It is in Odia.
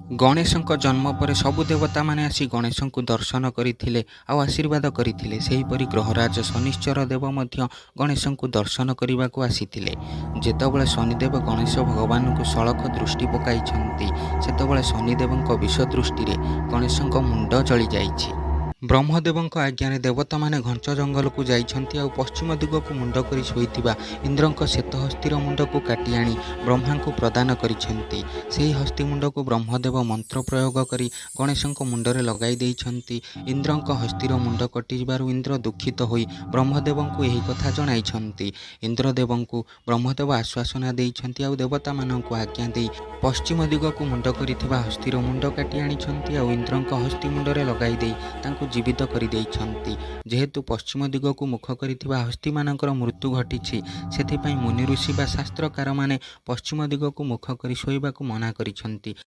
ଗଣେଶଙ୍କ ଜନ୍ମ ପରେ ସବୁ ଦେବତାମାନେ ଆସି ଗଣେଶଙ୍କୁ ଦର୍ଶନ କରିଥିଲେ ଆଉ ଆଶୀର୍ବାଦ କରିଥିଲେ। ସେହିପରି ଗ୍ରହରାଜ ଶନିଶ୍ଚର ଦେବ ମଧ୍ୟ ଗଣେଶଙ୍କୁ ଦର୍ଶନ କରିବାକୁ ଆସିଥିଲେ। ଯେତେବେଳେ ଶନିଦେବ ଗଣେଶ ଭଗବାନଙ୍କୁ ସଳଖ ଦୃଷ୍ଟି ପକାଇଛନ୍ତି, ସେତେବେଳେ ଶନିଦେବଙ୍କ ବିଷ ଦୃଷ୍ଟିରେ ଗଣେଶଙ୍କ ମୁଣ୍ଡ ଜଳିଯାଇଛି। ବ୍ରହ୍ମଦେବଙ୍କ ଆଜ୍ଞାରେ ଦେବତାମାନେ ଘଞ୍ଚ ଜଙ୍ଗଲକୁ ଯାଇଛନ୍ତି ଆଉ ପଶ୍ଚିମ ଦିଗକୁ ମୁଣ୍ଡ କରି ଶୋଇଥିବା ଇନ୍ଦ୍ରଙ୍କ ଶ୍ଵେତ ହସ୍ତୀର ମୁଣ୍ଡକୁ କାଟି ଆଣି ବ୍ରହ୍ମାଙ୍କୁ ପ୍ରଦାନ କରିଛନ୍ତି। ସେହି ହସ୍ତୀ ମୁଣ୍ଡକୁ ବ୍ରହ୍ମଦେବ ମନ୍ତ୍ର ପ୍ରୟୋଗ କରି ଗଣେଶଙ୍କ ମୁଣ୍ଡରେ ଲଗାଇ ଦେଇଛନ୍ତି। ଇନ୍ଦ୍ରଙ୍କ ହସ୍ତୀର ମୁଣ୍ଡ କଟିଯିବାରୁ ଇନ୍ଦ୍ର ଦୁଃଖିତ ହୋଇ ବ୍ରହ୍ମଦେବଙ୍କୁ ଏହି କଥା ଜଣାଇଛନ୍ତି। ଇନ୍ଦ୍ରଦେବଙ୍କୁ ବ୍ରହ୍ମଦେବ ଆଶ୍ୱାସନା ଦେଇଛନ୍ତି ଆଉ ଦେବତାମାନଙ୍କୁ ଆଜ୍ଞା ଦେଇ ପଶ୍ଚିମ ଦିଗକୁ ମୁଣ୍ଡ କରିଥିବା ହସ୍ତୀର ମୁଣ୍ଡ କାଟି ଆଣିଛନ୍ତି ଆଉ ଇନ୍ଦ୍ରଙ୍କ ହସ୍ତୀ ମୁଣ୍ଡରେ ଲଗାଇ ଦେଇ ତାଙ୍କୁ ଜୀବିତ କରିଦେଇଛନ୍ତି। ଯେହେତୁ ପଶ୍ଚିମ ଦିଗକୁ ମୁଖ କରିଥିବା ହସ୍ତୀମାନଙ୍କର ମୃତ୍ୟୁ ଘଟିଛି, ସେଥିପାଇଁ ମୁନିଋଷି ବା ଶାସ୍ତ୍ରକାରମାନେ ପଶ୍ଚିମ ଦିଗକୁ ମୁଖ କରି ଶୋଇବାକୁ ମନା କରିଛନ୍ତି।